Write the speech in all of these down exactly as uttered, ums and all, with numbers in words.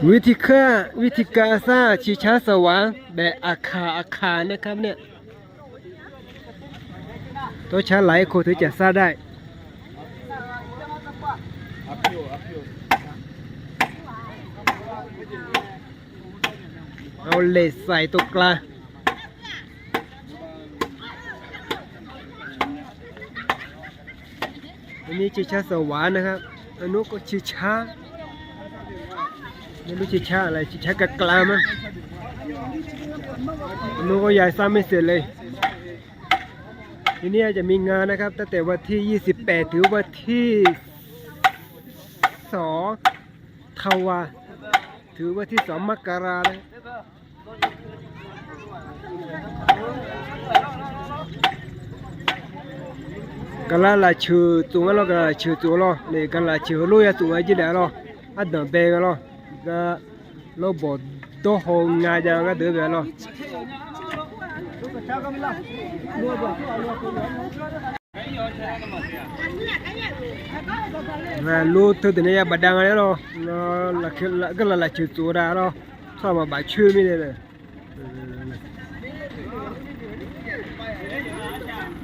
วิธีเครื่อง วิธีการสร้างชิงช้าสวรรค์แบบอาขาอาขานะครับเนี่ย ต้องใช้หลายคนถึงจะสร้างได้ เอาเหล็กใส่ตรงกลาง อันนี้ชิงช้าสวรรค์นะครับ อันนู้นก็ชิงช้า ไม่รู้ชิงช้าอะไร ชิงช้ากลางๆ มั้ง อันนู้นก็ยังสร้างไม่เสร็จเลย ที่นี่จะมีงานนะครับ ตั้งแต่วันที่ ยี่สิบแปด ถึงวันที่ สอง ธันวา ถึงวันที่ สอง มกรานะ Gaqlaq lafceuq tsuf nga lawr, gaqlaq lafceuq tsuf lawr, le gaqlaq lafceuq heulof ya tsuf nga jir laer lawr, ardanq bae nga lawr, ga lawrbawq dawrhaw nga jav gharduq bae lawr. Lov teu deuq nae ya bafdav nga laer lawr, gaqlaq lafceuq tsuf dav lawr, tsawrhaq maqbaf coer mirnae.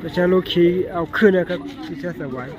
Gaqshar lov ki-awr kuir nae ka sar saqwaq-aer.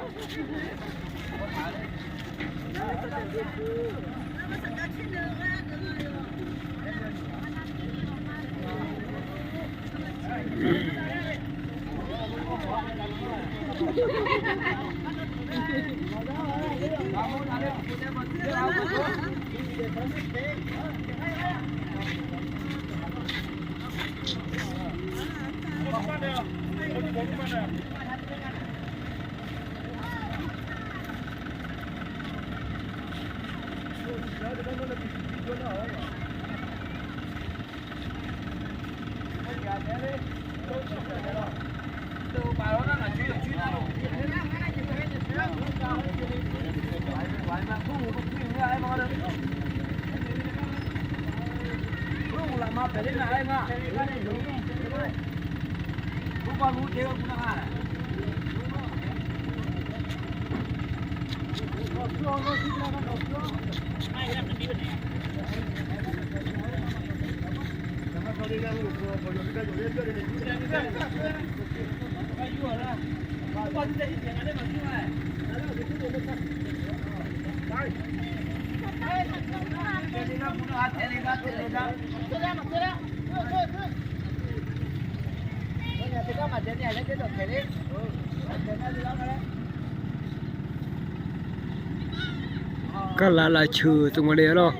Gaqlaq lafceuq tsuf nga le lawr.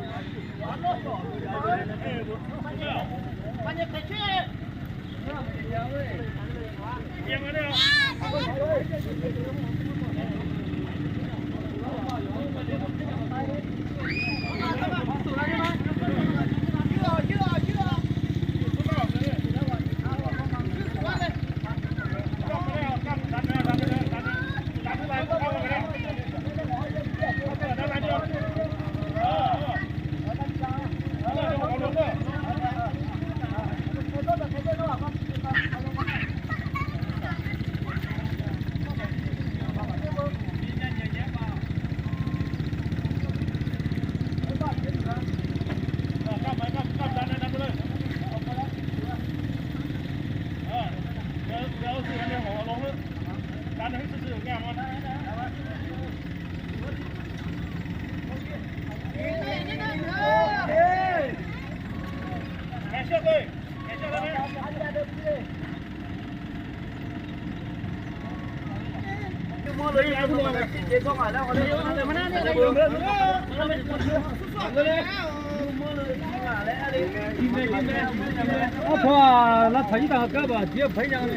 Arpaq lavtaq ir taq gar baq tiq-aer paq ir nya le.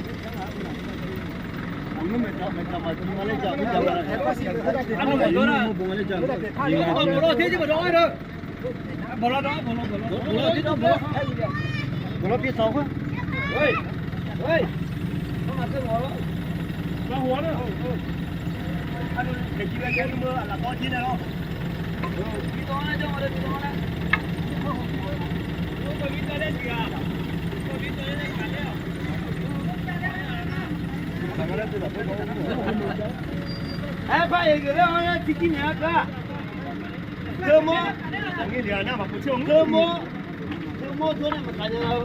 Aer, par-euq geuf laer-awr nar tiqkir naeq-aer gar. Geuf mawr. Aqnyir deuq-aq nar maqpov tsawr-eu, heu mawr jawr nae maqkaq nya-eu,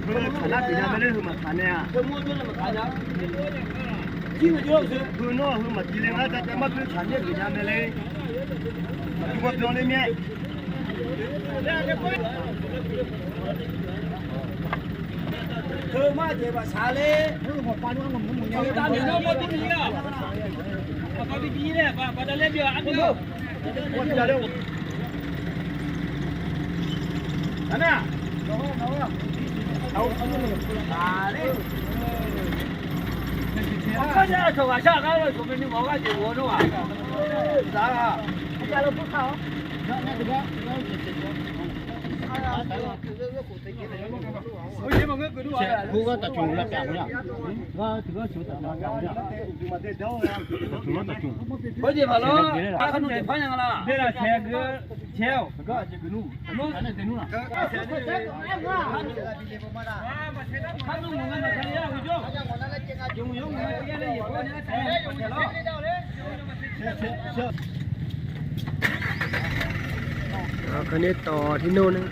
heu tsaqlar pyeuf nya mae laer heu maqkaq nae-aq, heu mawr jawr nae maqkaq nya. Jir-eu jawr-eu heu nawr heu maqjir le ngar, jatav mar khoer tsaqler pyeuf nya mae laer, maqpov byanler mir-aer. Heu mar jeq baqsaq ler, heu mawqpav nawr maqmr mawq nya-eu, aqbabi jir laer aqbabi jir laer aqbabi jir laer. Khoerjeq maqlawr, arkanr jeq par nya nga laq. Arkanr nae tawq tir nor nae.